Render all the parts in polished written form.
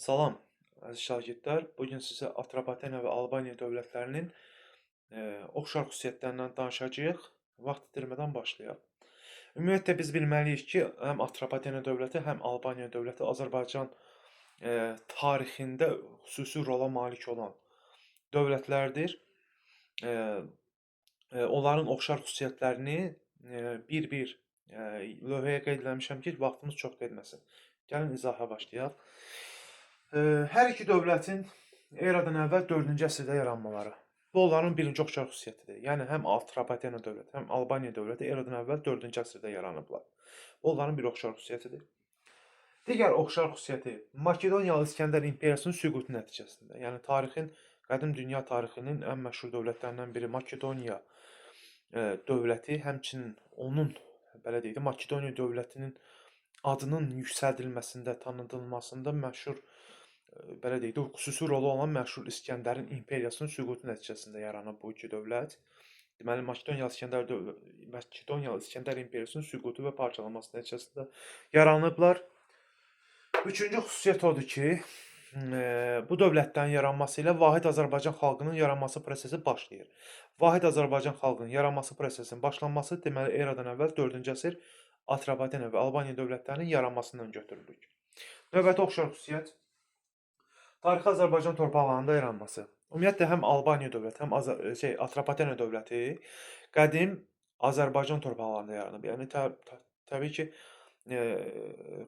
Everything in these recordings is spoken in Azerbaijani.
Salam, əziz şagirdlər. Bu gün sizə Atropatena və Albaniya dövlətlərinin oxşar xüsusiyyətlərindən danışacağıq. Vaxt itirmədən başlayaq. Ümumiyyətlə biz bilməliyik ki, həm Atropatena dövləti, həm Albaniya dövləti Azərbaycan tarixində xüsusi rola malik olan dövlətlərdir. Onların oxşar xüsusiyyətlərini bir-bir lövhəyə qeyd eləmişəm ki, vaxtımız çox getməsin. Gəlin izaha başlayaq. Hər iki dövlətin eradan əvvəl 4-cü əsrdə yaranmaları. Bu onların birinci oxşar xüsusiyyətidir. Yəni həm Atropatena dövləti, həm Albaniya dövləti eradan əvvəl 4-cü əsrdə yaranıblar. Bu onların bir oxşar xüsusiyyətidir. Digər oxşar xüsusiyyəti Makedoniyalı İsgəndər imperiyasının süqutu nəticəsində. Yəni tarixin, qədim dünya tarixinin ən məşhur dövlətlərindən biri Makedoniya dövləti, həmçinin onun belə deyək də Makedoniya dövlətinin adının yüksəldilməsində, tanıdılmasında məşhur belə deyək də, xüsusi rolu olan məşhur İsgəndərin imperiyasının süqutu nəticəsində yaranıb bu iki dövlət. Deməli, Makedoniyalı İsgəndər imperiyasının süqutu və parçalanması nəticəsində yaranıblar. Üçüncü xüsusiyyət odur ki, bu dövlətlərin yaranması ilə vahid Azərbaycan xalqının yaranması prosesi başlayır. Vahid Azərbaycan xalqının yaranması prosesinin başlanması deməli eradan əvvəl 4-cü əsr Atropatena və Albaniya dövlətlərinin yaranmasından götürülür. Növbəti oxşar xüsusiyyət tarixi Azərbaycan torpaqlarında yaranması. Ümumiyyətlə həm Albaniya dövləti, həm Atropatena dövləti qədim Azərbaycan torpaqlarında yaranıb. Yəni təbii ki,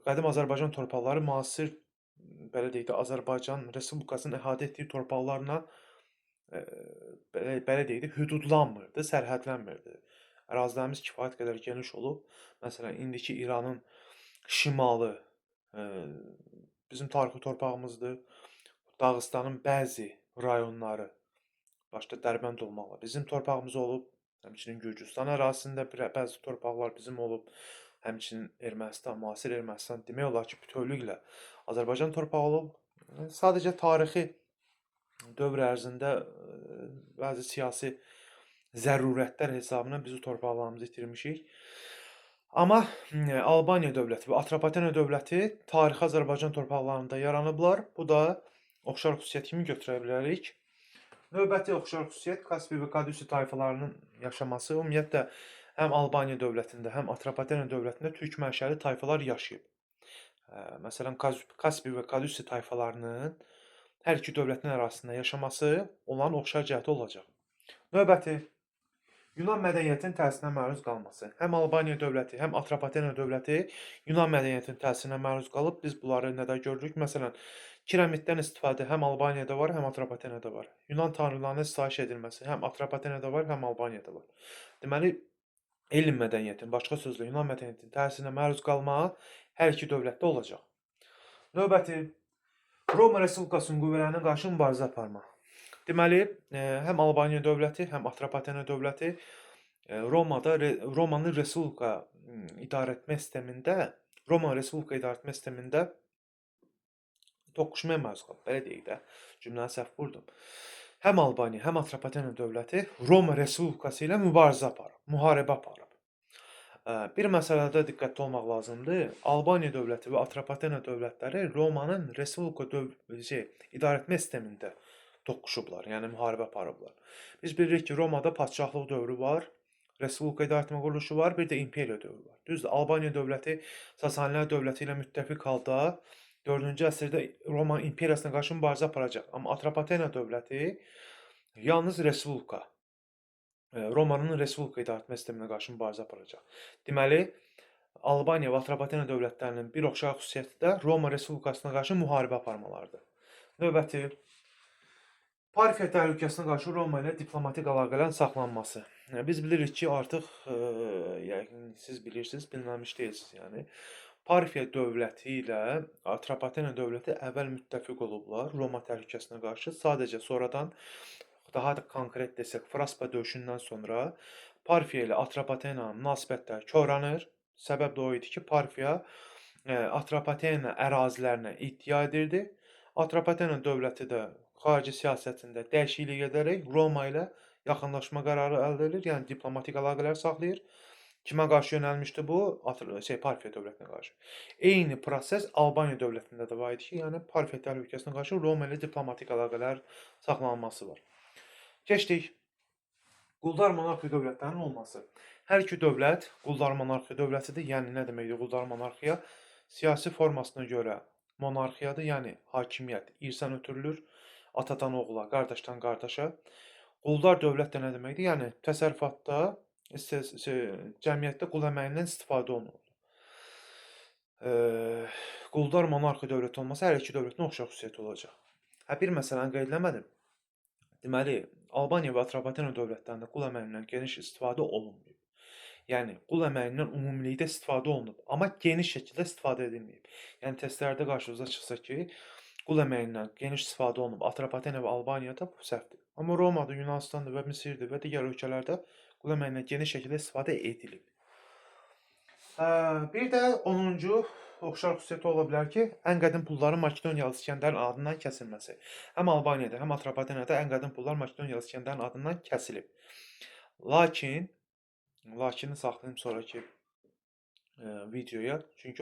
qədim Azərbaycan torpaqları müasir belə deyək də Azərbaycan Respublikasının əhatə etdiyi torpaqlarla belə deyək də hüdudlanmırdı, sərhədlənmirdi. Ərazilərimiz kifayət qədər geniş olub. Məsələn, indiki İranın şimalı bizim tarixi torpağımızdır. Dağıstanın bəzi rayonları, başda Dərbənd olmaqla bizim torpağımız olub. Həmçinin Gürcüstan ərazisində bəzi torpaqlar bizim olub. Həmçinin Ermənistan, müasir Ermənistan demək olar ki, bütövlüklə Azərbaycan torpağı olub. Sadəcə tarixi dövr ərzində bəzi siyasi zərurətlər hesabına biz o torpaqlarımızı itirmişik. Amma Albaniya dövləti və Atropatena dövləti tarixi Azərbaycan torpaqlarında yaranıblar. Bu da oxşar xüsusiyyət kimi götürə bilərik. Növbəti oxşar xüsusiyyət Kaspi və Kadusi tayfalarının yaşaması. Ümumiyyətlə həm Albaniya dövlətində, həm Atropatena dövlətində türk mənşəli tayfalar yaşayıb. Məsələn, Kaspi və Kadusi tayfalarının hər iki dövlətin ərazisində yaşaması onların oxşar cəhəti olacaq. Növbəti Yunan mədəniyyətinin təsirinə məruz qalması. Həm Albaniya dövləti, həm Atropatena dövləti Yunan mədəniyyətinin təsirinə məruz qalıb. Biz bunları nədə görürük? Məsələn, kiramiddən istifadə həm Albaniyada var, həm Atropatenada var. Yunan tanrılarına sitayiş edilməsi həm Atropatenada var, həm Albaniyada var. Deməli, elm mədəniyyətinin, başqa sözlə Yunan mədəniyyətinin təsirinə məruz qalma hər iki dövlətdə olacaq. Növbəti Roma Respublikasının qüvvələrinə qarşı mübarizə aparma. Deməli, həm Albaniya dövləti, həm Atropatena dövləti Romada Romanın Respublika idarəetmə sistemində, Roma Respublika idarəetmə sistemində toqquşmaya məruz qalıb. Belə deyək də, cümləni səhv qurdum. Həm Albaniya, həm Atropatena dövləti Roma Respublikası ilə mübarizə aparıb, müharibə aparıb. Bir məsələdə diqqətli olmaq lazımdır. Albaniya dövləti və Atropatena dövlətləri Romanın Respublika idarəetmə sistemində toqquşublar, yəni müharibə aparıblar. Biz bilirik ki, Romada padşahlıq dövrü var, Respublika idarəetmə quruluşu var, bir də imperiya dövrü var. Düzdür, Albaniya dövləti Sasanilər dövləti ilə müttəfiq halda 4-cü əsrdə Roma imperiyasına qarşı mübarizə aparacaq. Amma Atropatena dövləti yalnız Respublika, Romanın Respublika idarəetmə sisteminə qarşı mübarizə aparacaq. Deməli, Albaniya və Atropatena dövlətlərinin bir oxşar xüsusiyyəti də Roma Respublikasına qarşı müharibə aparmalarıdır. Növbəti Parfiya təhlükəsinə qarşı Roma ilə diplomatik əlaqələrin saxlanması. Biz bilirik ki, artıq yəqin siz bilirsiniz, bilməmiş deyilsiniz yəni. Parfiya dövləti ilə Atropatena dövləti əvvəl müttəfiq olublar Roma təhlükəsinə qarşı. Sadəcə sonradan, daha da konkret desək, Fraspa döyüşündən sonra Parfiya ilə Atropatena münasibətləri korlanır. Səbəb də o idi ki, Parfiya Atropatena ərazilərinə iddia edirdi. Atropatena dövləti də xarici siyasətində dəyişiklik edərək Roma ilə yaxınlaşma qərarı əldə edir, yəni diplomatik əlaqələr saxlayır. Kimə qarşı yönəlmişdi bu? Parfiya dövlətinə qarşı. Eyni proses Albaniya dövlətində də var idi ki, yəni Parfiya təhlükəsinə qarşı Roma ilə diplomatik əlaqələr saxlanılması var. Keçdik. Quldar monarxiya dövlətlərinin olması. Hər iki dövlət quldar monarxiya dövlətidir. Yəni nə deməkdir quldar monarxiya? Siyasi formasına görə monarxiyadır, yəni hakimiyyət irsən ötürülür atadan oğula, qardaşdan qardaşa. Quldar dövlət də nə deməkdir? Yəni təsərrüfatda, cəmiyyətdə qul əməyindən istifadə olunur. Quldar monarxiya dövləti olması hər iki dövlətin oxşar xüsusiyyəti olacaq. Hə, bir məsələni qeyd eləmədim. Deməli, Albaniya və Atropatena dövlətlərində qul əməyindən geniş istifadə olunmayıb. Yəni qul əməyindən ümumilikdə istifadə olunub, amma geniş şəkildə istifadə edilməyib. Yəni testlərdə qarşınıza çıxsa ki, qul əməyindən geniş istifadə olunub Atropatena və Albaniyada, bu səhvdir. Amma Romada, Yunanıstanda və Misirdə və digər ölkələrdə qul əməyindən geniş şəkildə istifadə edilib. Bir də 10-cu oxşar xüsusiyyəti ola bilər ki, ən qədim pulların Makedoniyalı İsgəndərin adından kəsilməsi. Həm Albaniyada, həm Atropatenada ən qədim pullar Makedoniyalı İsgəndərin adından kəsilib. Lakin, lakini saxlayım sonrakı videoya. Çünki